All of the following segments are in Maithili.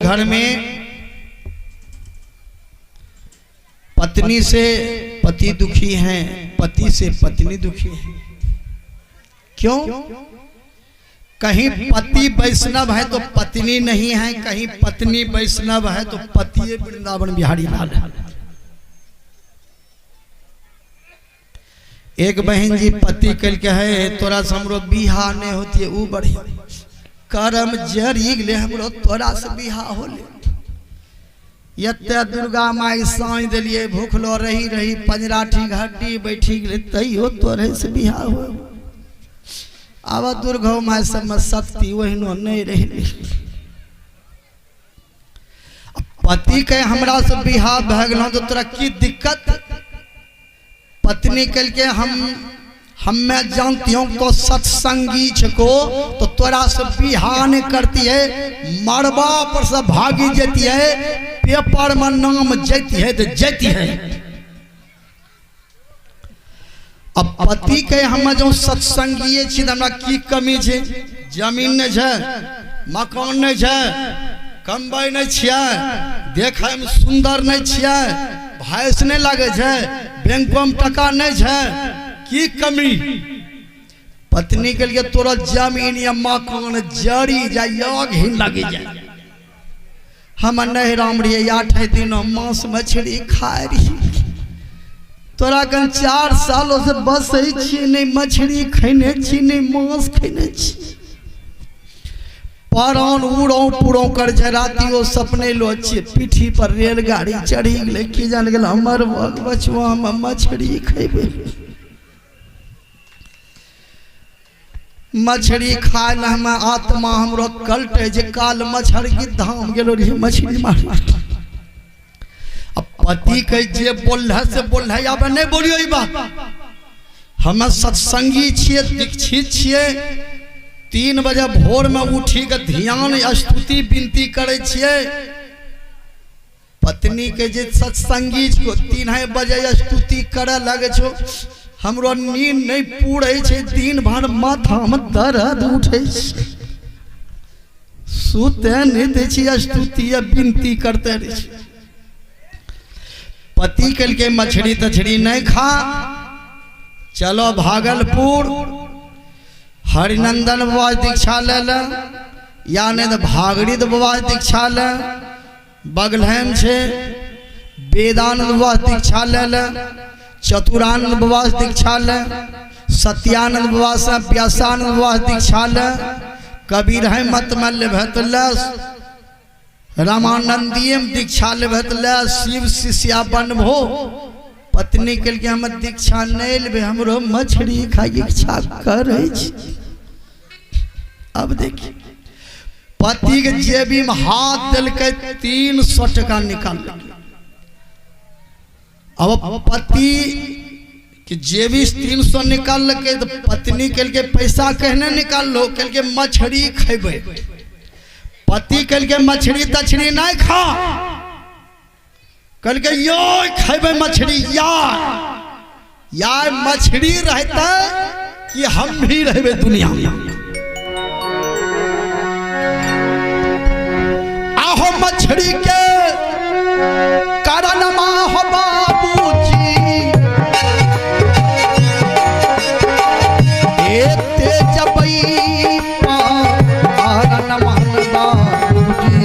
घर में पत्नी से पति दुखी हैं, पति से पत्नी दुखी है। क्यों? कहीं पति वैष्णव है तो पत्नी नहीं है, कहीं पत्नी वैष्णव है तो पति वृंदावन बिहारी लाल है। एक बहन जी पति कल के है तोरा से हमरो बिहा नहीं होती है, ऊ बढ़िया करम जरी गेलै हमरो तोरा से बिहा होले। एते दुर्गा माई साँझ देलियै, भूखलो रही रही पंजराठी हड्डी बैठी गेलै, तैयो तोरे से बिहा हो। आब दुर्गा माई सबमे शक्ति ओहिनो नहीं रही। पति के हमरा से बिहा भए गेलौ तो तोरा की दिक्कत? पत्नी कल के हमें जानती हूँ तो सत्संगी छको तो तोरा से बिहा नहीं करती है, मरबा पर से भागी जाती है, पेपर में नाम जाती है तो जाती है। अब पति के हम जो सत्संगी छी त हमरा की कमी छै? जमीन नहीं छै, मकान नहीं छै, कमबै नहीं छियै, देखै में सुंदर नहीं छियै, भैंस नहीं लागै छै, बैंको में टका नहीं छै, की कमी? पत्नी के लिए तोरा जमीन या मकान जड़ी जाय घिन लगी जाय। हम नहीं राम रहिए 8 दिन मांस मछली खाए रही, तोरा कन 4 सालों से बसै छी, नहीं मछली खैने छी, नहीं मांस खैने छी। परान उड़ो पुड़ो कर छै, रातियो सपने लो छियै, पीठी पर रेलगाड़ी चढ़ी गेलै, की जान गेल हमर बचवा हम मछली खैबै। मछली खाय लए हम आत्मा हमरो कलटे जे काल मछर की धाम गेलो रही मछली मारे। अब पति के जे बोल है से बोल है, आब नहीं बोलियो ई बात। हम सत्संगी छियै, दीक्षित छियै, 3 बजे भोर में उठी के ध्यान स्तुति विनती करै छियै। पत्नी के जे सत्संगी छो 3 बजे स्तुति करे लगे छो, हमरो नींद नहीं पूरे छै, दिन भर माथा में दर्द उठे छै, सुते नहीं दै छी, स्तुति आ विनती करते रहै छी। पति कलके मछली तछली नहीं खा, चलो भागलपुर हरिनंदन बाबा दीक्षा ले ले, या नहीं तो भागरीत बाबा दीक्षा ले, बगलहम छे वेदानंद बाबा दीक्षा ले ले, चतुरानंद बाबा दीक्षा ले, सत्यानंद बाबा से व्यासानंद बाबा दीक्षा ले, कबीर है मत में लेबे तो ले, रामानंदीय में दीक्षा लेबे तो ले, शिव शिष्या बनबो। पत्नी के लिए हम दीक्षा नहीं लेबे, हमरो मछली खाइ इच्छा करै छी। अब देखिए पति के जेबी में हाथ दिलकै 300 टका निकाल। अब पति के जेबी से 300 निकाल के तो पत्नी के लिए पैसा कहने निकाल लो, के लिए मछली खेबे। पति के लिए मछली तछली नहीं खा, कल के यो खेबे मछली, यार मछली रहता कि हम भी रहबे दुनिया में। आहो मछली के कारण हो बाबूजी, एते जबई पारन मान बाबूजी,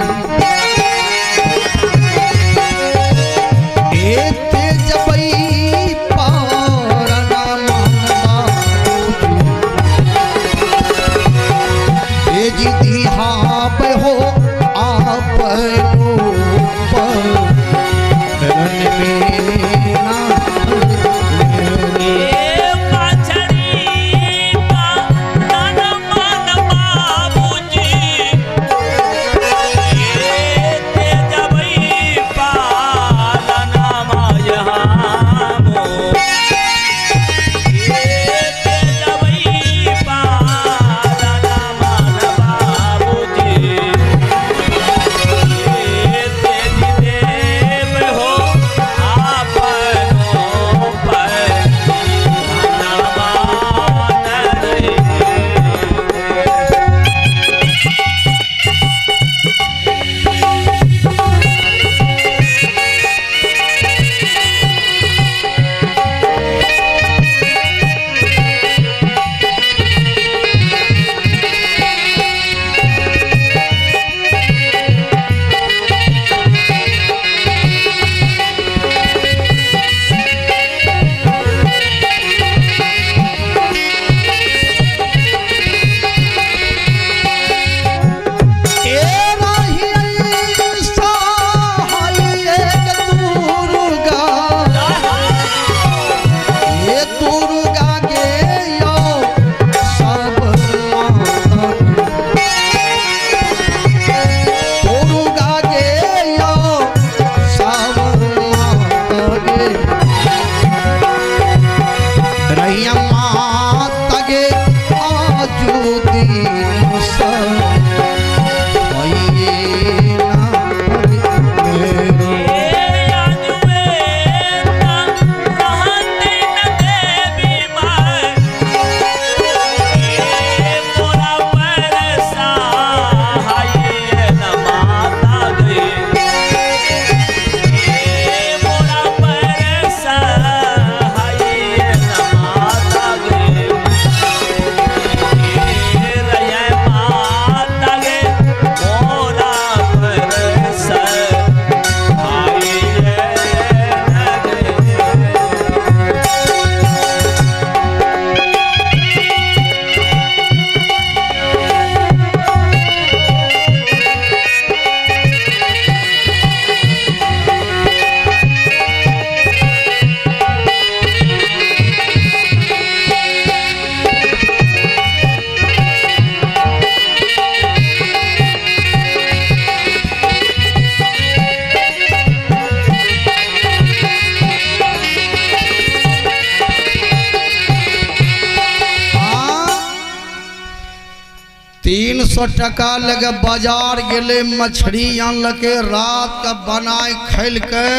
एते जबई पारन मान बाबूजी, ए जी दिहा पे हो आप रन में 300 टका लगे बाजार गेलै, मछली आनलकै, रात के बनाय खैलकै,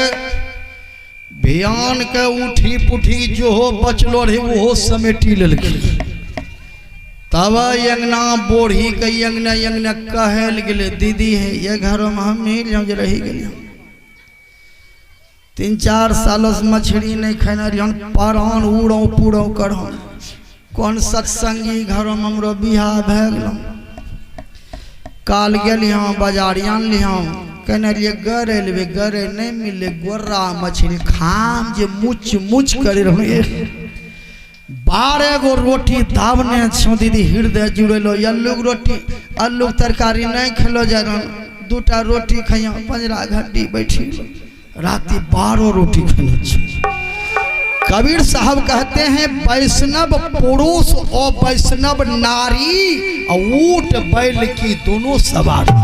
भियान के उठी पुठी जोहो बचलो रहे ओहो समेटी लेलकै। तब अंगना बोढ़ी के अंगना अंगना कहल गेलै, दीदी है ये घर में हम मिल जाऊँ जे रही गेलियै 3-4 साल से मछली नहीं खेने रहियन, परान उड़ो पुड़ो करहो, कोन सत्संगी घर में हमरो बियाह भए गेलो। काल गेलियँ बाजार आनलियँ, कहने रहियै गरै लेबै, गरै नहीं मिललै, गोर्रा मछली खाम जे मुच मुच करे रहियै। 12 गो रोटी दाबने छौ दीदी, हृदय जुड़ेलो। अल्लूके रोटी अल्लूके तरकारी नहीं खेलो जाय रहन, 2टा रोटी खइयो पंजरा घड्डी बैठी राति 12 रोटी खेने छौ। कबीर साहब कहते हैं वैष्णव पुरुष और वैष्णव नारी ऊंट बैल की दोनों सवारी।